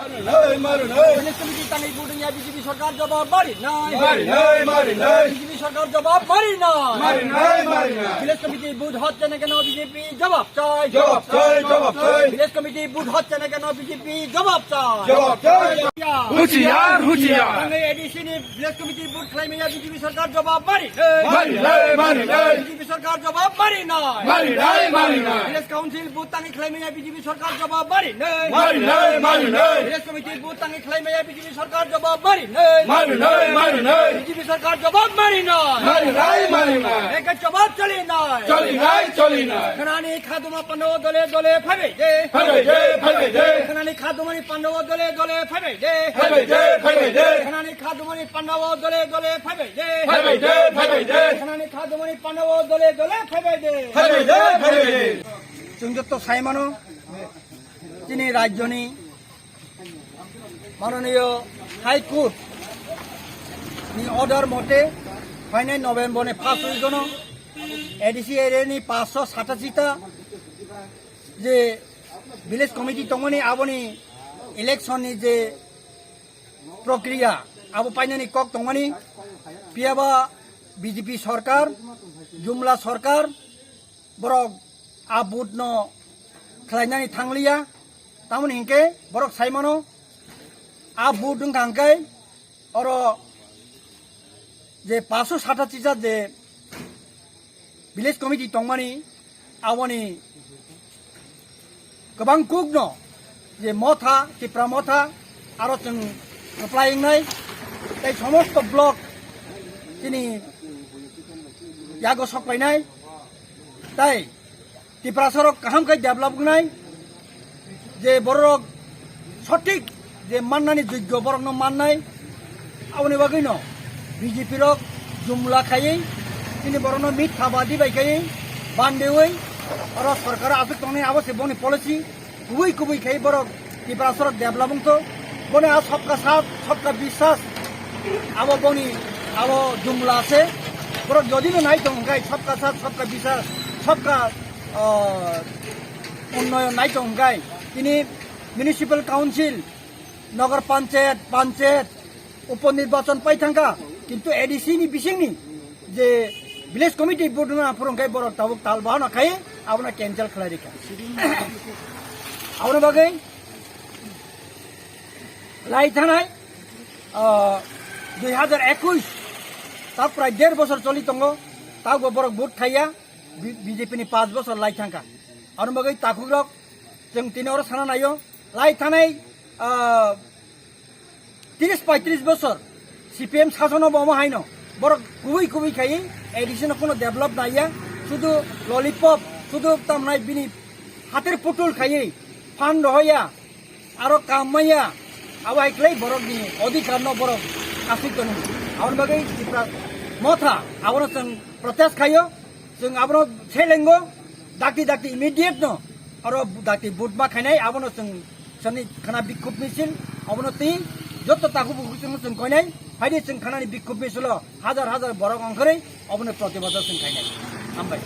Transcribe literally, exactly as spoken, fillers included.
Marinai, marinai. Village committee tangwi budungya B J P sorkar jawab marinai. Marinai, marinai. B J P sorkar jawab marinai. Marinai, marinai. Village committee vote hot chana keno B J P jawab chai. Jawab chai, jawab chai. Village committee vote hot chana keno B J P jawab chai. Jawab chai. Ya. Hushiyar, hushiyar. Tangwi A D C ni village committee vote khlaimaya B J P sorkar jawab marinai. Marinai, marinai. B J P sorkar jawab marinai. Marinai, marinai. Village council vote tangwi khlaimaya B J P sorkar jawab marinai. Marinai, marinai. Village committee vote tangwi khlaimaya B J P sorkar jawab marinai. Marinai, marinai. B J P sorkar jawab marinai. Marinai, marinai. Eka jawab cholinai. Cholinai, cholinai. Khanani khaduma pando dole dole phaibai de. Phaibai de, phaibai de. Khanani khadumani pando dole dole phaibai de. Phaibai de, phaibai de. Khanani khadumani pando dole dole phaibai de. Phaibai de, phaibai de. Khanani khadumani pando dole dole phaibai de. Phaibai de, phaibai de. Chwng jotto saimano, chini rajyoni Mananiyo High Court ni order mote phainai November ni paanch tarik gono A D C area ni paanch sho satashi ta je village committee tongmani aboni election ni je prokriya abo painani kok tongmani piyaba B J P sorkar, Jumla sorkar, borok a vote no khlainani thangliya, tamoni hinkhe borok saimano a vote wngkha hinkhe oro je paanch sho satashi ta je village committee tongmani aboni kwbang kukno je Motha, Tipra Motha, aro chwng kwplai wngnai, tei somosto block chini yago sok painai, tei Tiprasarok kaham khe develop wngnai, je bororok sothik je mannani jogyo borokno mannai, aboni bagwino B J P rok jumla khaiwi chini borokno mitha badi bai khaiwi bandewi oro sorkar aswk tongnai, abo se boni policy. Kubui kubui khai borok Tiprasarok develop wngkho. Boni a sabka saath, sabka biswas, abo boni abo jumla se. Borok jodi no nai tong khai sabka saath, sabka biswas, sabka, ah, unnoyon nai tong khai. Tini municipal council, nagar panchayat, panchayat, upo nirbachon pai thangkha, kintu A D C ni bisingni je village committee vote wngna phuru hwnkhe borok tabuk tal bahano khai abono cancel khlai rikha. Aboni bagwi lai thanai, ah, dui hajar ekush ta prai der bosor choli tongo, tabukbo borok vote khaiya, B-, B J P ni paanch bosor lai thangkha. Aboni bagwi takhukrok chwng tini oro sana naio, lai thanai, ah, tris paitris bosor C P M sasono bo omo haino borok kubui kubui khaiwi A D C no kuno develop naiya, sudu lollipop, sudu tamnai bini hater putul khaiwi phan rohoya, aro kam maya, abo hai khlai borokni odhikar no borok aswk tono. Aboni bagwi Tipra Motha abono chwng protest khaio, chwng abono selengo, dakti dakti immediate no, aro dakti vote ma khainai, abono chwng Sani khana bikhub misil, obono twi joto takhuk bukhuk chwng chwng koinai, phaidi chwng khanani bikhub misilo hajar hajar borok ongkhorwi obono protibad chwng khainai. Hambai.